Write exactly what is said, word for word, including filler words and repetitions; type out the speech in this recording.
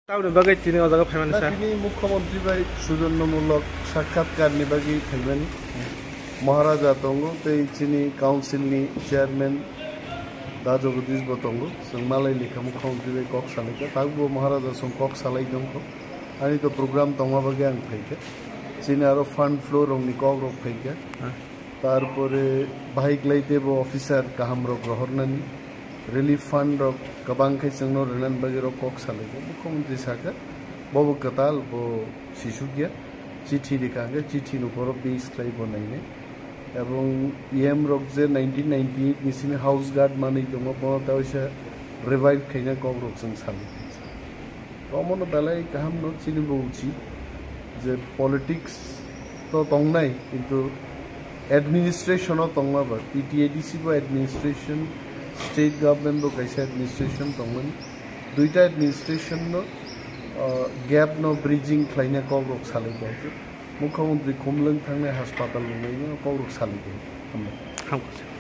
Tamoni bagwi tini o jaga phaimani sa? Tini Mukhyamantri bai sujonnomulok sakhatkarni bagwi phaimani. Maharaja tongo tei chini council ni chairman da Jagadish bo tongo. Chwng malai likha Mukhyamantri bai kok salaikha. Tabukbo Maharaja song kok salai tongkho. Ani to program tongma bagwi ang phaikha. Chini aro fund flow rokni kok rok phaikha. Tarpore bahai kwlai teibo officer kaham rok rohornani, relief fund rok kwbang khe chwngno rwnani bagwi rok kok salaikha. Mukhyamantri sakha, bobo kwtal, bo sisukya, chithi rikha hwnkhe chithi ni borok base khlai bo nainai. Ebong E M rok je nineteen ninety-eight ni simi house guard manwi tongma, bono ta waisa revive khaina kok rok chwng salaikha. Omono belai kaham no chini bo uchi je politics to tongnai, kintu administration o tongma ba, T T A D C bo administration, state government bo kaisa administration tongmani, duita administration no, ah, gap no bridging khlaina kok rok salai kha. Mukhyamantri Khumlwng thangnai, haspatal lwngnaino kok rok salai kha. Hambai. Hamkha.